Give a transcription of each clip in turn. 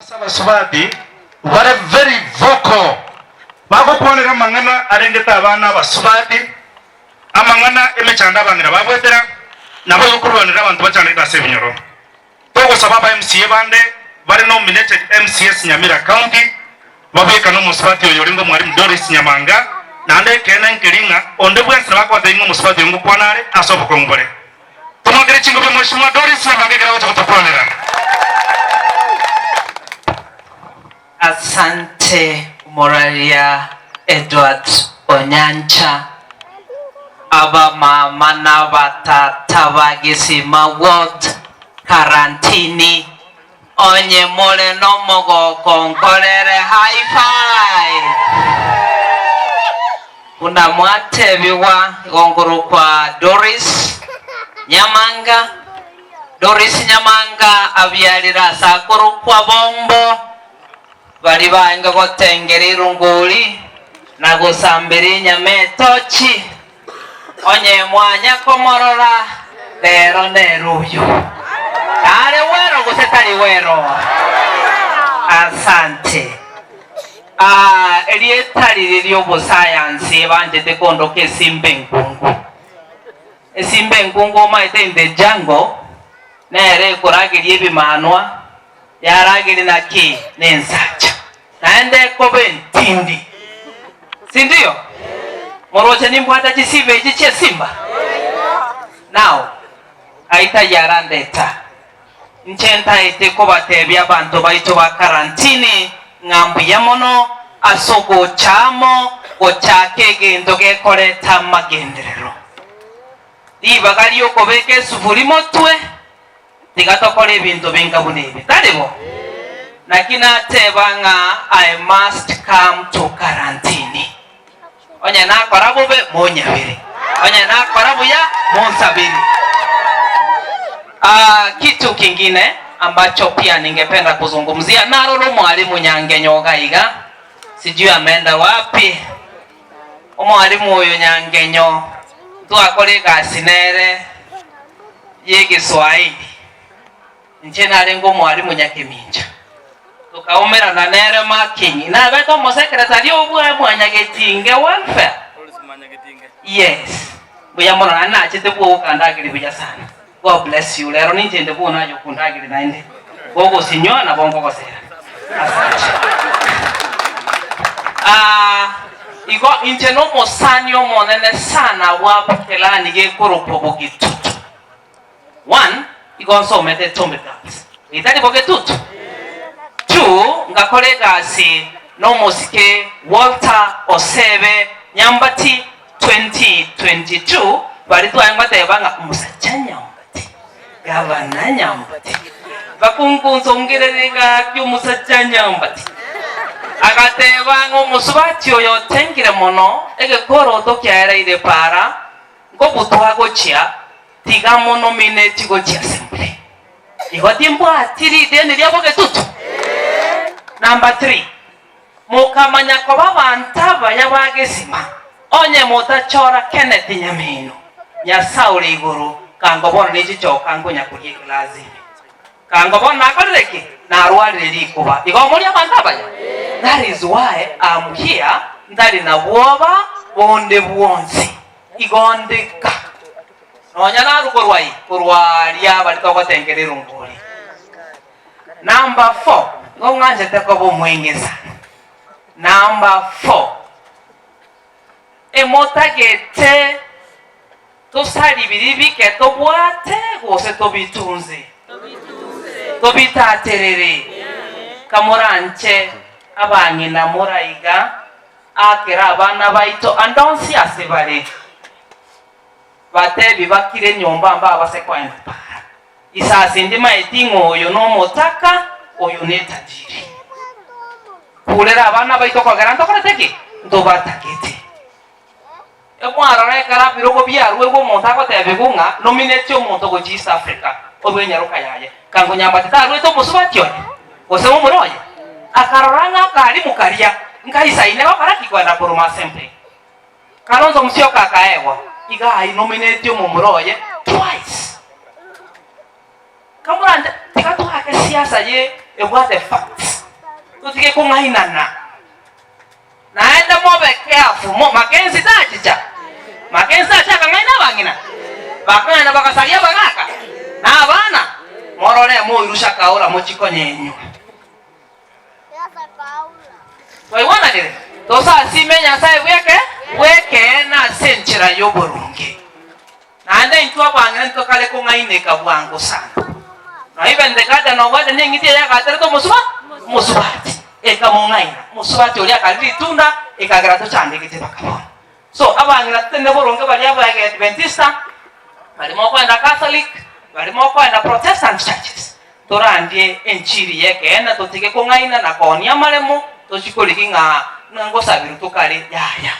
Ase abasubati bare very vocal, bagokwanera amang'ana arengete abana abasubati, amang'ana emechando abang'ina babwetera, naboigo korwanera abanto bachandegete ase ebinyoro. Togosaba aba MCA bande bare nominated MCAs Nyamira County babwekane omosubati oyo orenge omwalimu Doris Nyamanga, naende ekeene nkeri ng'a onde bwensi nabo akobatebia ng'a omosubati oyo ngokwana are ase obokong'u bore. Tomwakere chingobia Mheshimiwa Doris Nyamanga ekero agocha gotokwanera. Asante Omoraria Edward Onyancha, abamama na abatata ba Gesima Ward Karantini, onye more nomogoko nkorere high five. Buna mwatebigwa igo nkorokwa Doris Nyamanga. Doris Nyamanga abiarire ase akorokwa Bombo, baria baenge gotengera erongori na gosambera enyama etochi. Onye mwanya komorora, rero nere oyo. Nare wero gose tari wero? Asante. Aa, erieta riria ri'obosayansi ebanchete kondoka esimba enkungu. Esimba enkungu omaete in the jungle nere ekorageria ebimanwa, yarageria naki? Nensacha. Naende ekoba entindi. Sindio? Moroche nimbwate chisiba echi chi'esimba? Now, aita yarandeta. Inche ntaete kobatebia abanto baito ba karantini ng'a mbuya mono ase ogocha amo gochaka egento gekoreta amagenderero. Ribaga ri'okobeka esufuri motwe, tiga tokore ebinto binga buna ebi, tari bo? Naki nateba ng'a I must come to karantini. Onye nakora bobe, monyabere, onye nakora buya, monsabere. Ah, kitu kingine ambacho pia ningependa kuzungumzia, narora omwalimu Nyangenyo iga iga, sijui ameenda wapi. Omwalimu oyo Nyangenyo ntwakora egasi nere y'Egeswahili. Inche narenge omwalimu nyakemincha, tokaumerana nere Makinyi, nabete omosekretari obwa Mwanyagetinge Welfare. Yes, mbuya mono naende nachete bwogo okandageria buya sana. God bless you. Rero ninche inde bwono aye okondageria naende gogosinywa nabo nkogosera. Asante. Ah, igo inche nomosani omonene sana bwa Bukelani gekorokwa Bogitutu. One, igo nsomete Tombe Girls, ritari bogetutu. Two, ngakora egasi nomosike Walter Osebe Nyambati 2022, baria twaye ngoteba ng'a omosacha Nyambati, gavana Nyambati, bakunkunsongerera gaki omosacha Nyambati. Agateba ng'a omosubati oyo otengire mono, egekoroto kiaereire para, nkobutwa gochia Tiga mono mineti gochia assembly. Igo timbwati rideni ria bogetutu? Number three, mokamanya koba abanto abaya ba gesima, onye motachora Kenneth Nyamino, Nyasae ore igoro, kango bono nechichoka nkonya koria eglasi ime. Kango bono nakorire ki? Narwarire rikuba. Igo morie abanto abaya? That is why am here, ntari na bwoba bonde bwonsi. Igo ndika, nonya narwe korwa ii, korwa aria baria togotenkera erongori. Number four, nigo ng'anchete koba omweng'e sana. Number four, emotagete tosari biria bike tobwate gose tobitunze? Tobitaterere. Kamoranche abang'ina moraiga Aakera abana baito ande onsi ase bare, batebi bakire nyomba mbabase koenda para. Isasi ndimaeti ng'a oyo nomotaka, oyo netajiri. Kurera abana baito kogera ntokorete ki? Ntobatagete. Emwarora ekero ebirogo biaruegwe omonto agotebigwa ng'a nomineti omonto gochia East Africa orue enyaroka yaye. Kango Nyambati taruete omosubati oye gose momura oye, akarora ng'a akarimu karia nkaisaine gokora ki? Kwenda koruma assembly. Kalonzo Musyoka akaegwa iga ainomineti omomura oye twice. Kamoranche tiga toake siasa ye ebwate facts. Totige kong'ainana. Naende mobe careful, mo, Makenzi tachicha? Makenzi tachicha akang'aina abang'ina? Bakang'aina bagasaria abagaka na abana? Morore moirusha kaura mochikonyenywa. Twaigwananire? Tosasime Nyasae bweke bw'ekeene ase enchera y'oboronge. Naende intwe abang'ina ntokare kong'aineka bwango sana. Nonya even the garden of Eden eng'iti eye yagaterete omosuba omosubati ekamong'aina. Omosubati oria akaria ritunda ekagera tochandegete mpaka bono. So abang'ina totende boronge baria Abaadventista, baria mokoenda Catholic, baria mokoenda Protestant churches, torandie enchiri y'ekeene totige kong'aina na koonia amaremo tochie korigia ng'a ng'a ngosabirwe tokare yaya.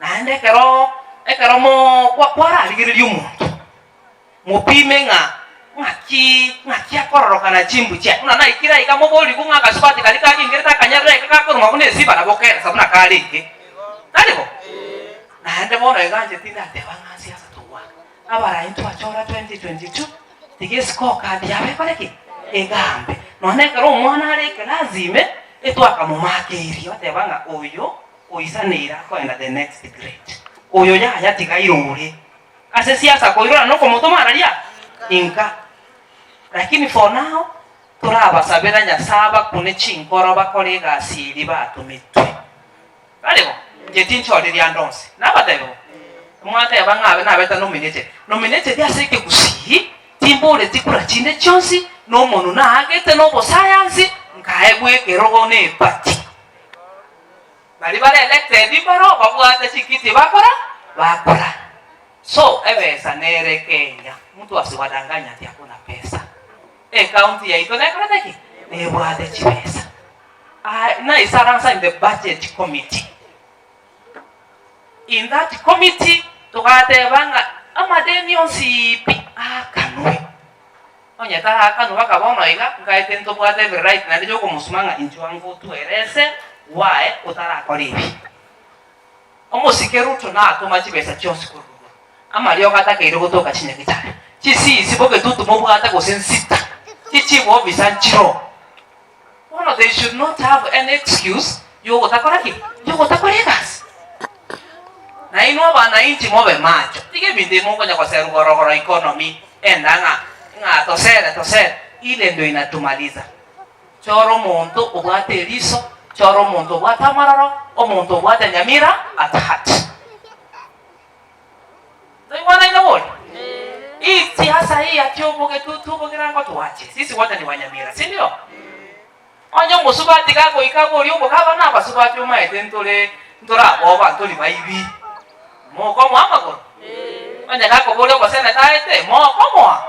Naende ekero ekero mo kwa kwararigereria omonto, mopime ng'a ng'aki ng'aki akororokana chimbu chiaye. Buna naikire aiga moborigwe ng'a agasubati karia kagingerete akanyarire iga gakoruma buna esiba nabo okeresa buna karenge. Tari bo? Naende bono iga inche tindateba ng'a siasa togwaka. Abarai ntwachora 2022 tiga escorecard yabo ekore ki? Egambe. Nonya ekero omwana are ekelasi ime, etwakamomakeirie oteba ng'a oyo Oisaneire akoenda the next grade. Oyo yaya tiga airore ase siasa koirora nokomotoma araria inka. Lakini for now torabasabera Nyasae abakune chinkoro bakore egasi eria batometwe. Tari bo? Inche tinchoriri ande onsi. Nabatebi bo? Mwateba ng'a abe nabete nominated. Nominated ase ekegusii timboreti kura chinde chionsi nomonwe naagete nobosayansi nkaegwa ekerogo ne eparty. Baria bare elected mbaro babwate chikiti bakora bakora so ebesa nere Kenya mtu asiwadanganye ati hakuna pesa ecounty yaito nekorete ki nebwate chibesa I naisaransa in the budget committee in that committee togateba ng'a amadeni onsi pi aakanwe. Onye taraakanwa baka bono iga, nkaete ntobwate every right naende yokomosuma ng'a inchuo ango otwerese why otarakora ebi. Omosike Ruto natoma chibesa chionsi korwa igoro, amariogo atakeire gotoka chinyagitari, chisisi bogetutu mobwate gose nsita, chichief officer nchiroo. Bono they should not have any excuse yogotakora ki? Yogotakora egasi. Na inwe abanainchi mobe macho, tiga ebinto ebi mokonya goserwa gorogoro economy enda ng'a ng'a tosere tosere, ile ndio inatumaliza. Chora omonto obwate eriso, chora omonto obwate amaroro, omonto obwate nyamira at heart. Toigwanaine bori? Hii siasa hii ati obogetutu obogirango twache, sisi wote ni wanyamira, si ndio? Onye omosubati gagoika aborie omogabana abasubati omaete ntore ntore aboba ntori baibi, mokomoa amagoro? Onye gakoboria oboseneta aete, mokomoa?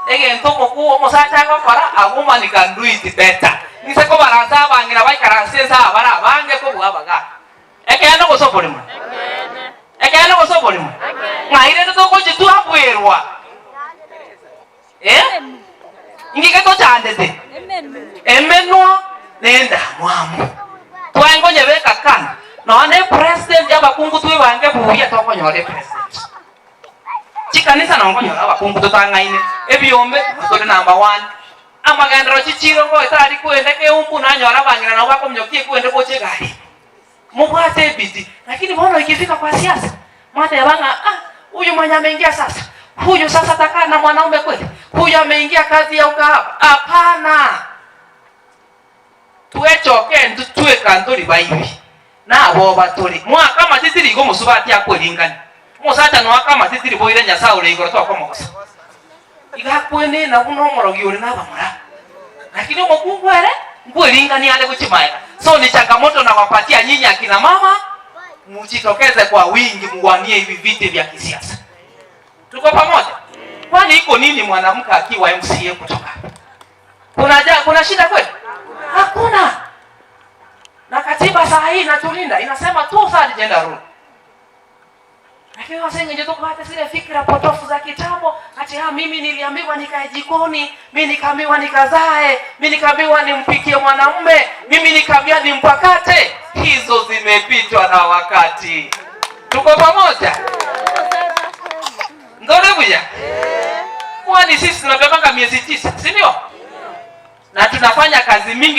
Egento omokuu omosacha agokora, a woman can do it better. Inse kobaransa abang'ina baikaranse ense aba bare abange kobua abagaka. Ekeene gose oborimo? Ekeene gose oborimo? Ng'ai rende togochitwa bwerwa? Eh? Inki getochandete? Emenwa na endamwamu. Twaye nkonyebeka kando. Nonya ne president abakungu twebange buya tokonyora epresident. Chikanisa nonye nkonyora abakungu totang'aine, ebiombe nonye tore number one. Amagenderero chichiiro ngoeta aria kwende keumbu nanyora abang'ina nabo bakominyokia ekwende gocha egari ime. Mobwate ebidii, lakini bono ikifika kwa siasa mwateba ng'a ah, huyu mwenye ameingia sasa, huyu sasa atakaa na mwanaume kweli? Huyu ameingia kazi ya ukahaba? Hapana! Twechoke intwe tweka ntori baibi, naboba tore. Mwaka amatitiri igo omosubati akweringania. Omosacha noaka amatitiri boire Nyasae ore igoro tokomogosa. Iga akwenena buna omorogi ore nabamura. Lakini omokungu ere nkweringania are gochia magega. So ni changamoto nawapatia nyinyi akina mama, mujitokeze kwa wingi muwanie hivi viti vya kisiasa. Tuko pamoja? Kwani iko nini mwanamke akiwa MCA kutoka? Kuna ja, kuna shida kweli? Hakuna. Na katiba saa hii inatulinda, inasema two third gender rule. Lakini ase eng'encho tobwate zile fikra potofu za kitambo ati ah, mimi niliambiwa nikae jikoni, mimi nikaambiwa nikazae, mimi nikaambiwa nimpikie mwanamume, mimi nikaambiwa nimpakate. Hizo zimepitwa na wakati. Tuko pamoja? Ndore buya? Kwani sisi tunabebanga miezi 9, si ndio? Na tunafanya kazi mingi.